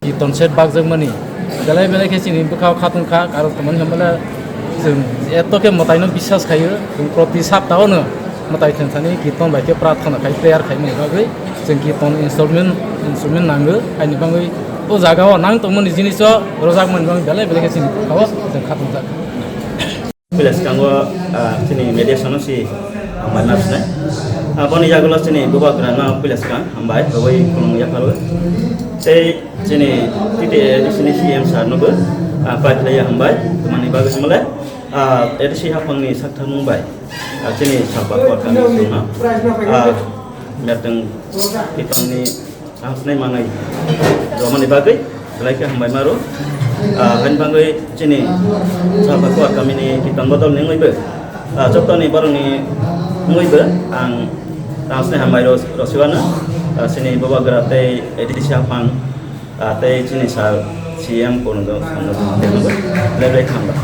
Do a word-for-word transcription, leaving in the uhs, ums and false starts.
Kiton set bakjakmani belai belai khe chini bwkhao khatungkha, aro tamani hwnba le chwng eto khe mwtaino biswas khaio, chwng proti saptahono mwtai thwngthani kiton bai khe prarthana khai, prayer khaimani bagwi chwng kiton instrument, instrument nango, haini bagwi o jagao nang tongmani jiniso rojakmani bagwi belai belai khe chini bwkhao chwng khatungjak. Puila swkango, ah, chini media sono si hambai ma sinai. Ah, boni yagulo chini bubagrano puila swkang hambai, rwui khulumung yapharwi. Tei chini T T A A D C ni C M sir nobo, ah, paithalia hambai, tamani bagwi hwnba le, ah, A D C haphangni saktharmung bai, ah, chini Salpa Kuarkami songno, ah, merteng kitongni ang sinai manai romani bagwi belai khe hambai maro. Ah, haini bagwi chini Salpa Kuarkami ni kiton bodol ni wngwi bo, ah, joto ni borok ni wngwi bo ang tang sinai hambai ro-, rosiwano, ah, chini bubagra tei A D C haphang, ah, tei chini sir C M kono do belai belai hambai.